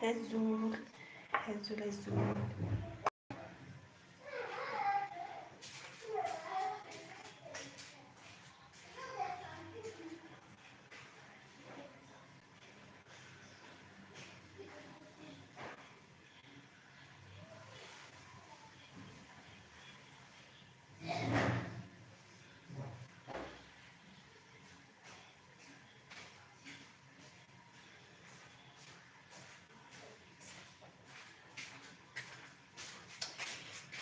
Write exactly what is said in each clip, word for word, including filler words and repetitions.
Azul, azul, azul.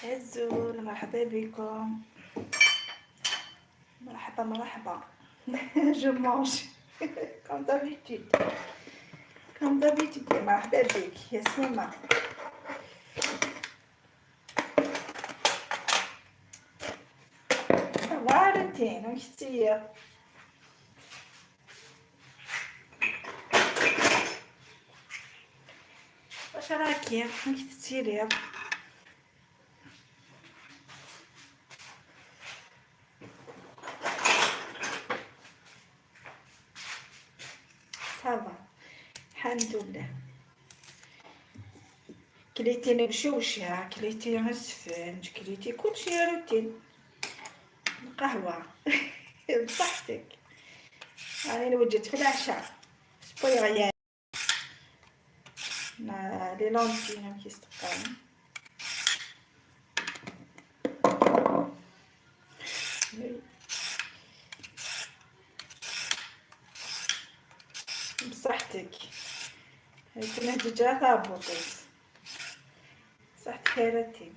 Azul, مرحبا بكم. مرحبا، مرحبا. Je mange. Comme d'habitude. Comme d'habitude. مرحبا بك يا سيما. Ça va, Routine, وش تسير؟ واش راكي؟ وش تسيري؟ Ça va. الحمد لله. كليتي نمشوشة، كليتي السفنج، كليتي كلشي يا Routine. القهوة. بصحتك. راني نوجد في العشاء. سبويغ يعني. نا-، les lentilles كيستقام. بصحتك. هاي كنا ديجا تاع بوطيس. بصحتك يا Routine.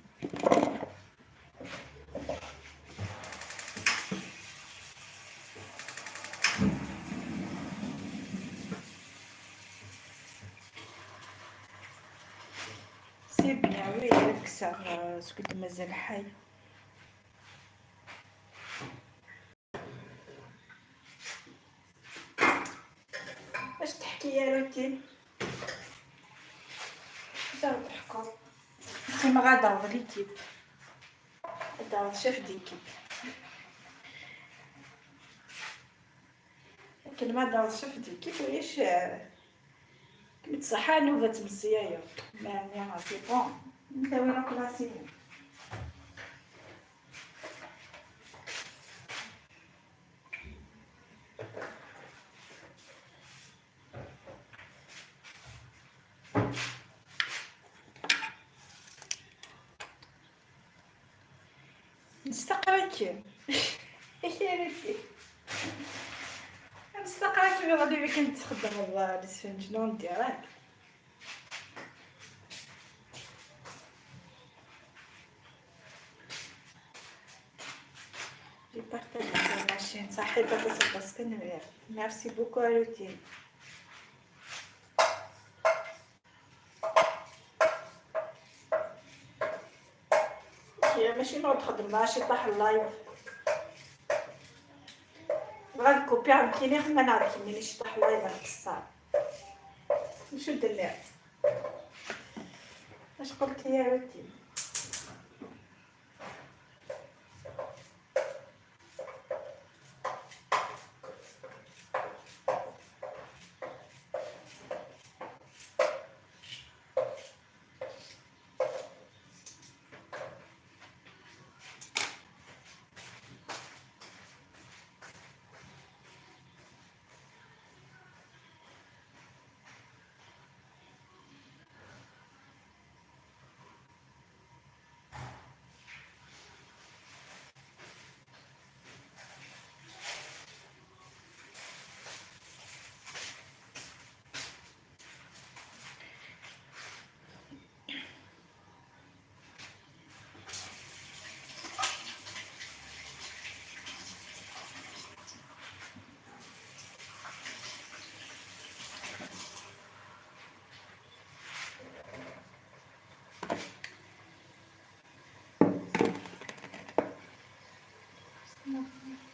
C'est bien, oui, هذاك الساعة سكت مازال حي. اش تحكي يا Routine؟ اش راك تحكوا؟ انت ما غادرض l'équipe، غادرض chef d'équipe. لكن ما غادرض chef d'équipe، ويش، آه، كنت صحة نوبة مسيايا. ما، ما، c'est bon. انت وين راك راسي؟ نستقرا كيم. يا ريتي. نستقرا كيم، يغلي بك انت تخدم السفنجلون direct. J'ai partagé sur la chaîne. صحيت، تصدق، تنوير. Merci beaucoup à Routine. هي ماشي نوض خدمة، شي طاح اللايف. بغا نكوبي عند كيني خدمة نعرف مني شي طاح اللايف، نقصر. نشد اللعب. اش قلت يا Routine؟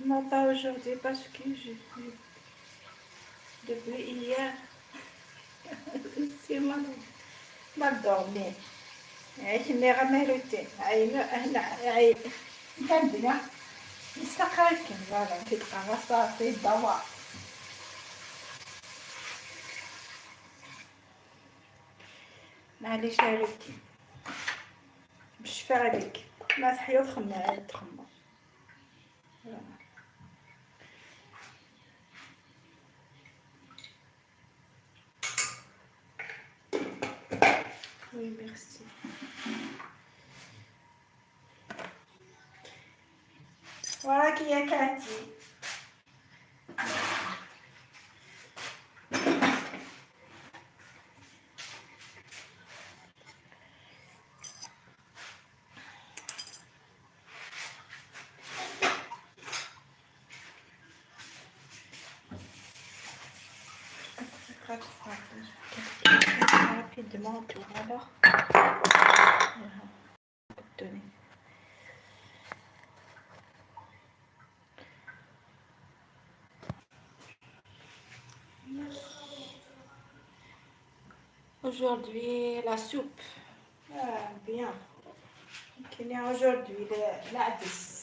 Non, pas aujourd'hui parce que je suis depuis hier. C'est mal, mal dormi. عيش النغمة روتين. عين، هنا، عين. كان بنا. نستقرا كي voilà، في دقيقة صافي الدواء. معليش عليك، بالشفا عليك. ما تحيا تخمر، تخمر. Oui, merci. وراكي يا كاتي؟ Rapidement, tout à l'heure. Voilà. Tenez. Aujourd'hui, la soupe. Ah, bien. كاين aujourd'hui le, العدس.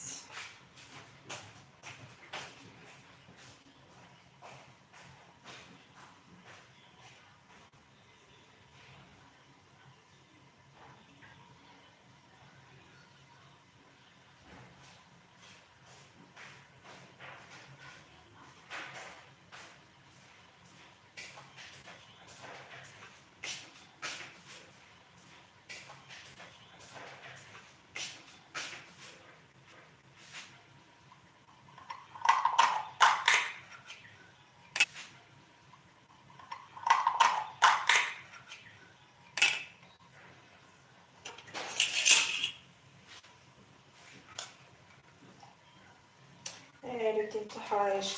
ايه، روتين تاع حوايج.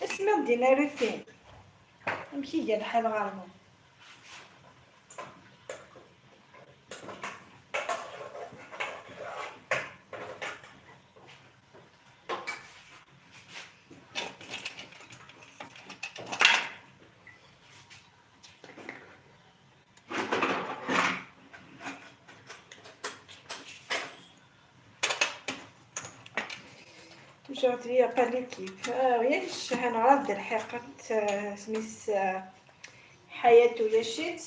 اسمع، دينا روتين. امشي يا الحال غالبا. Aujourd'hui, il y a pas l'équipe. آه، وياك الشهان غاد الحقت، آه، سميس، آه، حياة ويا شيت.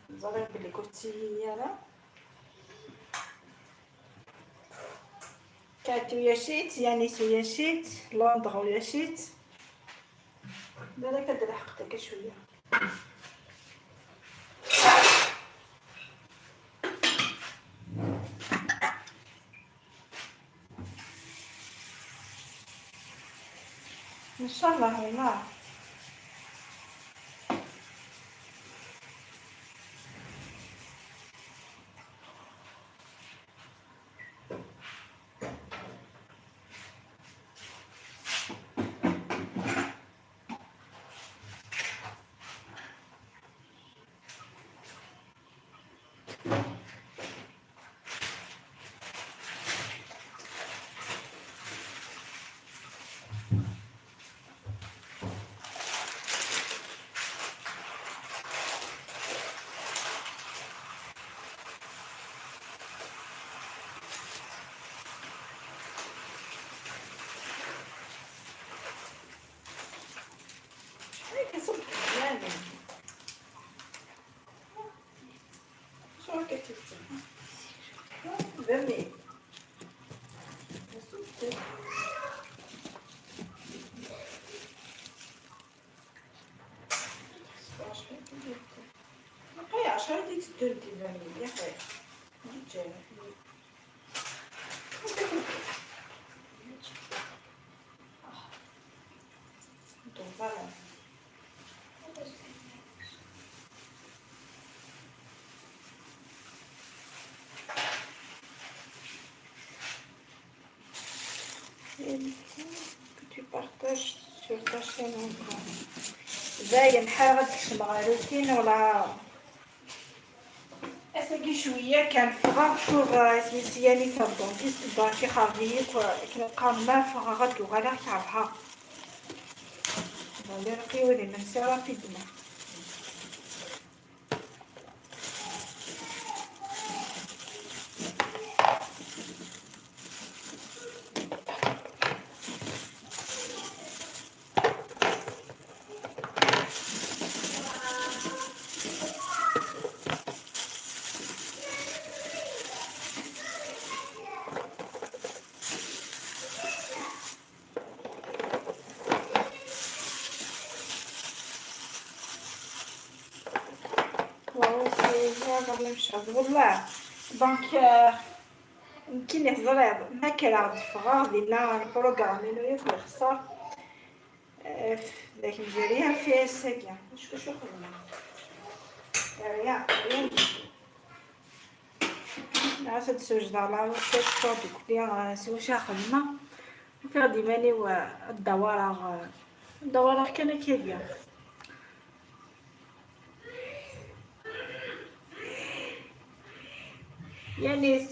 نظري بلي كنت هي أنا. كاتو يا شيت، يانيس يا شيت، لوندغ يا شيت. بالك هاد لحقتك شوية. إن شاء الله هنا. هاي كنصب مزيان. شو راك كتبتي؟ بني. بقاي عشرة دقايق تدور ديال بني، يا خير. جيت جاي. Donc voilà. Et le temps que tu partages sur ta chaîne encore. زاين حال غتكشم غا روتين ولا اساكي شويه كان فغا شوف اسمي سياني تاع الدونتيست باكي خارجي كنلقى ما فغا غدو غالا كارها. Voilà, رقيولي من سي رابيدمون. Ur nmecceḍ, wellah. Donc, euh, nekkini teẓriḍ, ma kkreɣ-d ffɣeɣ dinna, lprogram-inu yakk yexṣer. Euh, d akken j'ai rien fait ass-agi. Acu, acu xedmeɣ? Rien, rien du tout. Nniɣ-as ad d-swejdeɣ la route, acu deg-i, euh, s wacu ara xedmeɣ. Ufiɣ-d iman-iw, euh, ad ddawareɣ, euh, ad ddawareɣ kan akkagi. Yanis.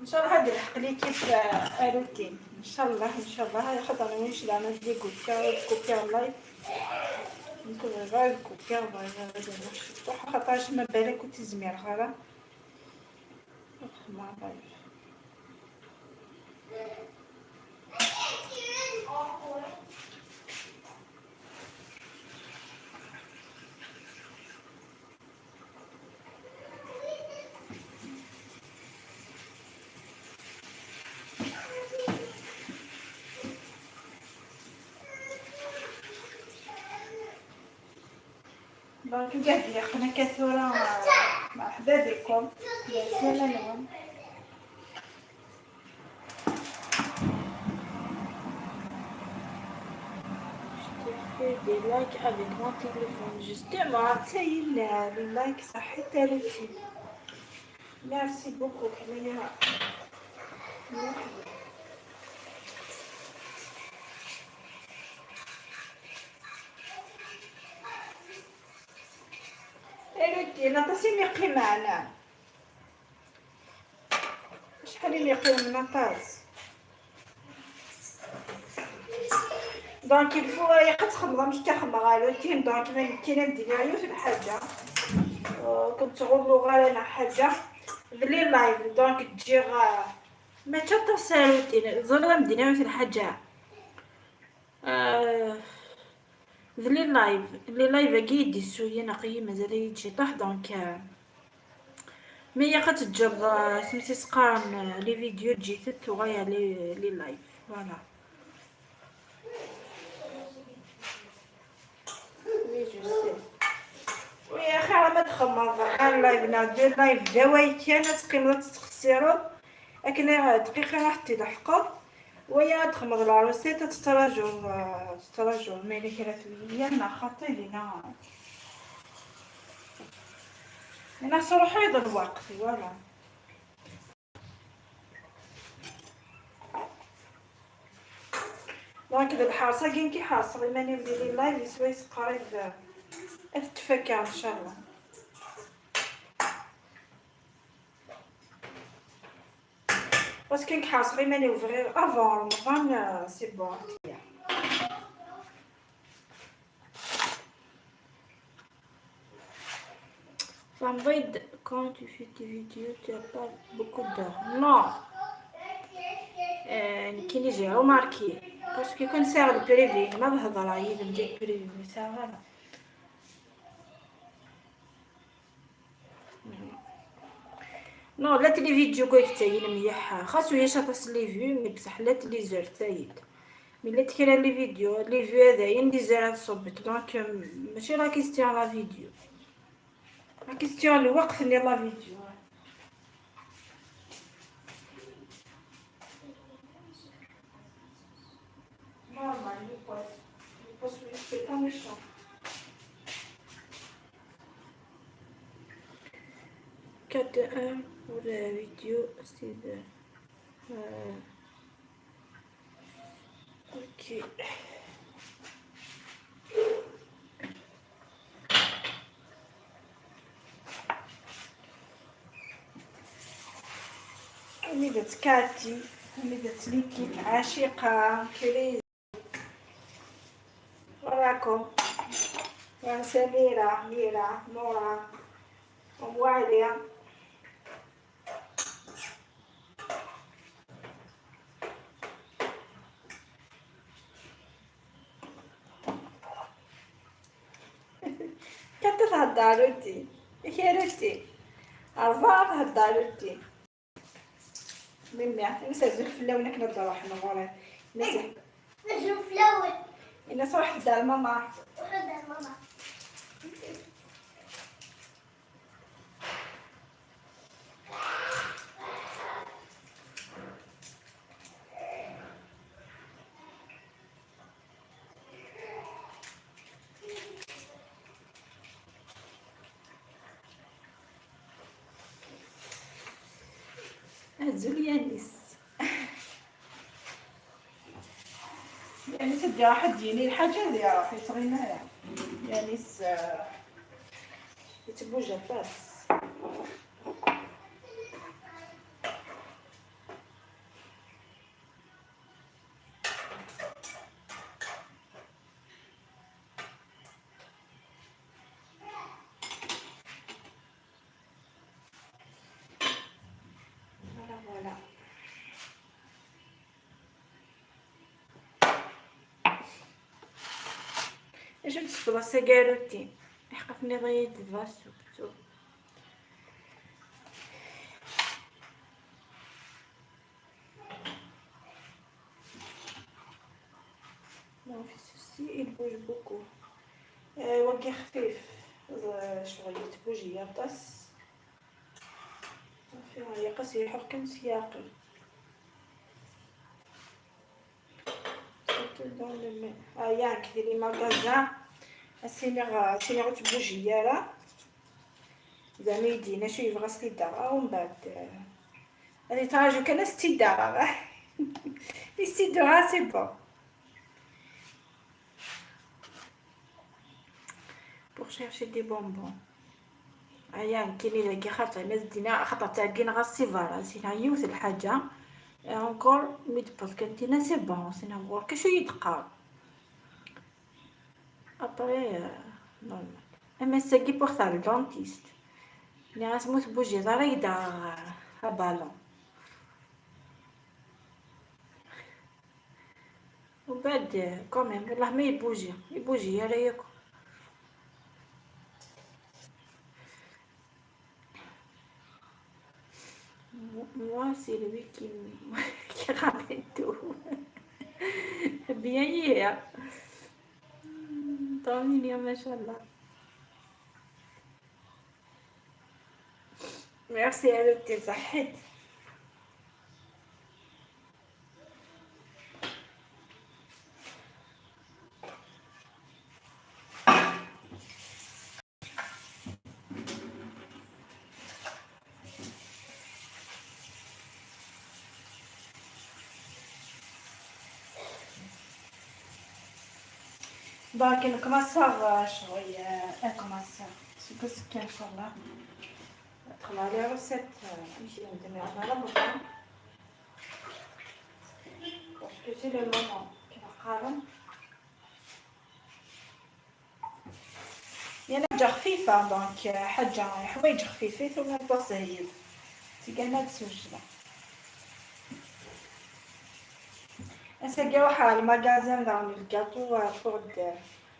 Ncallah ad ilḥeq l'équipe, euh, à routine. Ncallah, ncallah, xaṭer win yeclan ad d-ikupi, ad ikupi live. Nekk bɣiɣ ad kupiɣ, bɣiɣ ad rnuɣ ciṭuḥ, xaṭer ma balak ur tt-izmireɣ ara. Xedmeɣ live. Donc, قاعد يقنا كثورة. مرحبا بكم. يا سلام. Je te fais des likes avec mon téléphone. Justement, c'est une, euh, les likes, ça حتى روتين. Merci beaucoup, Cléa. مرحبا. روتين، aṭas i mi qqimeɣ. شحال اللي يقيم النطاس؟ Donc il faut يقد خدمة مش كخدمة غير روتين. Donc ما يمكن ندير غير في الحاجة. آه، كنت تغلو غير أنا حاجة. بلي لايف، donc تجي غا-، ما تشطر ساروتين. زرنا مدينة في الحاجة. آه، d les lives, les lives-agi i d-issuyen aql-iyi mazal-iyi-d ciṭuḥ, donc, euh, mi ilaq ad teǧǧeḍ, euh, sms-is qqaren, euh, les vidéos ǧǧet-t, uɣal les, les lives, voilà. Oui, je sais. Oui, axir ma txemmeḍ un live neɣ deux lives d away kan, ad teqqimeḍ ad tettqessireḍ. Akken ara dqiqa ad t-id-ḥqeḍ. Waya ad txedmeḍ la recette, ad tettrajuḍ, euh, tettrajuḍ ma yella kra tuyya neɣ xaṭi dinna. Dinna sruḥuyeḍ lweqt, voilà. Donc d lḥerṣ-agi nekk i ḥerṣeɣ iman-iw di les lives, swayes qrib ad t-fakkeɣ ncallah. Parce que nekk ḥerṣeɣ iman-iw, bɣiɣ avant Ramadan, euh, c'est bon. Femme, quand tu fais tes vidéos, tu as pas beaucoup d'heures. Non. Euh, nekkini j'ai remarqué. Parce que كنساغ le privé, ma بهضر عيد ندير privé, ما ساغ أنا. Non, la télé vidéo كويك تاين مليح، خاصو يا شاطس les vues، mais بصح la télé zor تاين. Mais la تكرا les vidéos، les vues هذاين les zor هاد صبت. Donc، euh، ماشي la question la vidéo. La question الوقت اللي la vidéo. Normal, il passe. Il passe, c'est pas méchant. Quatre heures pour la vidéo, c'est de, euh, ok. Anida-tt Cathy? Anida-tt l'équipe عاشقة كريز؟ وراكم؟ وين سميرة، ميرة، نورة، أم وعلي؟ Anta thedder Ruti? Yak a Ruti. Rbeɛ thedder Ruti. Mimi, ini-as azul fell-awen akken ad d-ruḥen ɣur-i. Ini-as, azul fell-awen. Ini-as ruḥet-d ar mama. Ruḥet-d ar mama. Azul Yanis. Yanis ad iruḥ ad d-yini lḥaǧa ad iruḥ, yettɣimi ara. Yanis, eh, yettbuj aṭas. Voilà, voilà. Acu d-tesbeḍ ass-agi a Ruti? Iḥqa tenniḍ-iyi-d d Vasu. Non, fi souci, il bouge beaucoup. Euh, wagi xfif, euh, ccɣel yettbuji aṭas. Fi yeqqes, yeḥuq kan s yeɛqel. Surtout dans le mai. Ah, yak, di les magasins. Asiniɣ, asiniɣ ur ttbuji ara. Zɛma i d-yenna acu yebɣa s-t-id-aɣeɣ, umbeɛd, eh, ad yettraǧu kan ad s-tt-id-aɣeɣ. I s-tt-id-uɣeɣ, c'est bon. Pour chercher des bonbons. Aya, nekkini dagi xaṭi, ma d-ina, xaṭer ttɛeggin ɣas si berra, sina yiwet lḥaǧa. Et encore, mi d-tewweḍ kan tina, c'est bon, sina ɣur-k acu i yi-d-teqqar. Après, euh, normal. Ama ass-agi pour ta le dentiste. Nniɣ-as ma ur tbujiḍ ara, ad k-d-aɣeɣ, euh, abalun. Umbeɛd, euh, quand même, wellah ma ibuji, ibuji ara yakk. Moi, c'est lui qui, qui ramène tout. Bien hier. Tant mieux, machallah. Merci à Ruti, صحيت. Donc نكماسا شوية، نكماسا سكو سكر إن شاء الله. ندخل على روسيت، آه، ماشي ندمي على رمضان. Parce que c'est le moment كيما قالوا. يعني حاجة خفيفة، donc حاجة، حوايج خفيفة ثم تبقى سهيل. تيقال ما تسوجنا. Ass-agi ruḥeɣ ɣer lmagazin daɣen lgaṭu, euh, pour d-,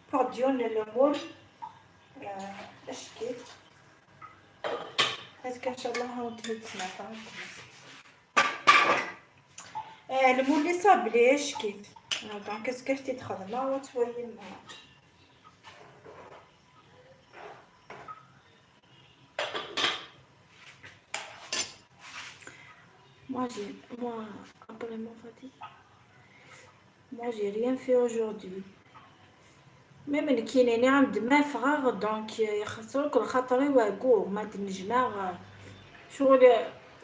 pour d-yiwen n lmul, euh, acekk-it. Azekka ncallah ad wen-t-id-smeɛfeɣ. Eh, lmul-is sablé acekk-it. Ah, donc azekka ad t-id-xedmeɣ, ad twalim. Moi, j'ai, moi, après mon fatigue, moi, j'ai rien fait aujourd'hui. Même nekkini nniɣ-am-d ma ffɣeɣ, donc, yexṣer akk lxaṭer-iw ɛeggu, ma d-nejmeɣ, ccɣel,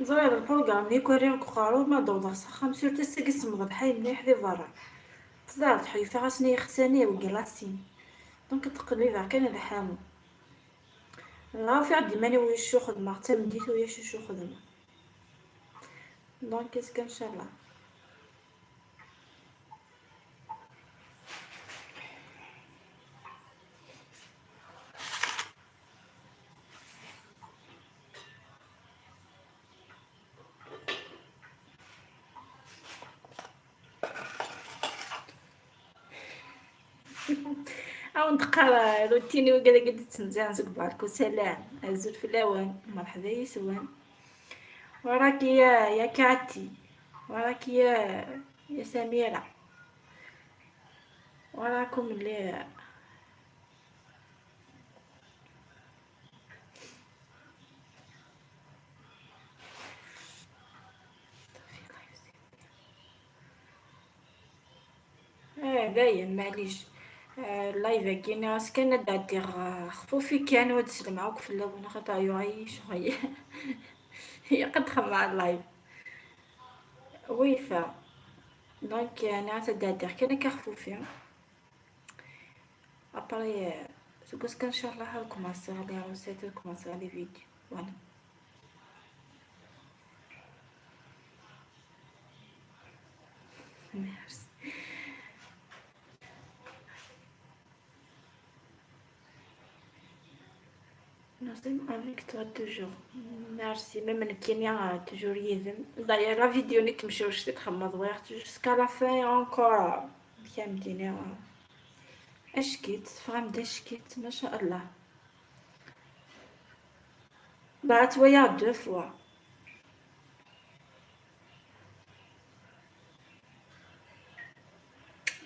ẓriɣ lprugram-nni akk rriɣ deg uqerru, ma d-awḍeɣ s axxam, surtout ass-agi semmeḍ lḥal mliḥ di berra. Tḍaɛet ḥulfaɣ-asen i yixsan-iw, glasin. Donc, ttqellibeɣ kan ad ḥamu. Nɣa ufiɣ-d iman-iw ulac acu xedmeɣ, d tameddit ulac acu xedmeɣ. Donc, est-ce que, ncallah. Awen-d-qqar, eh, routine-iw i wigad i d-ittnezzihen seg berku. Salam, azul fell-awen, merḥba yis-wen. Waraki ya, ya Kati, waraki ya, ya Samira. Warakum mliḥ. Eh, dayen, maɛlic. Eh, live-agi, nniɣ-as kan ad d-ɛeddiɣ, eh, xfufi kan, ur d-sellmeɣ akk fell-awen, axaṭer yuɣal-iyi ccɣel. Ilaq ad xemmeɣ live. Oui, fa. Donc, eh, nniɣ-as ad d-ɛeddiɣ kan akka xfufi. Après, euh, seg wass-a, ncallah, ad commencer les recettes, ad commencer les vidéos. Voilà. Merci. Nous sommes avec toi toujours. Merci. Même nekkini, euh, toujours yid-m. D'ailleurs, la vidéo-nni temcewcet i txemmeḍ, wwiɣ-tt jusqu'à la fin encore. Amek ara m-d-iniɣ, euh, ack-itt, teffeɣ-am-d ack-itt, ma sha Allah. Dɣa ttwaliɣ deux fois.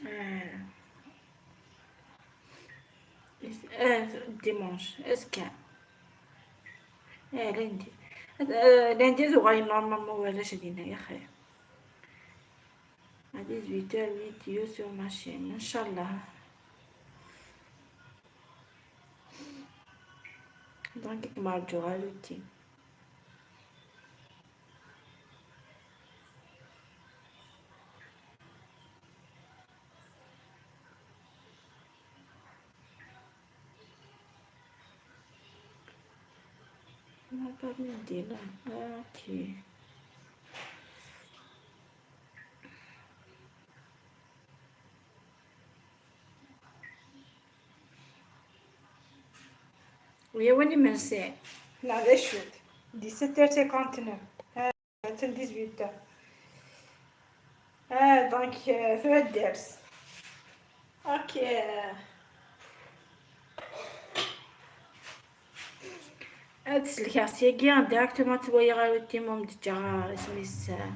Ah. Ah, dimanche, azekka. Ah, lundi. Ah, lundi ad uɣalen normalement warrac dinna, ya xir. À dix-huit heures, vidéo sur ma chaîne, ncallah. Donc, ad kem-rǧuɣ a Luti. On n'a pas mis de là. Ah, ok. Uyawen imensi. Neɣ d acu? Dix-sept heures cinquante-neuf. Ah, attan dix-huit heures. Ah, donc, euh, tura dders. Ok. Ad sellkeɣ syagi, directement ttwaliɣ a Luti, ma m-d-ǧǧaɣ isem-is, euh,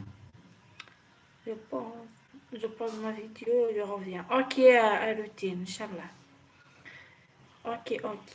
je pause, je pause ma vidéo, je reviens. Ok, euh, a Luti, ncallah. Ok, ok.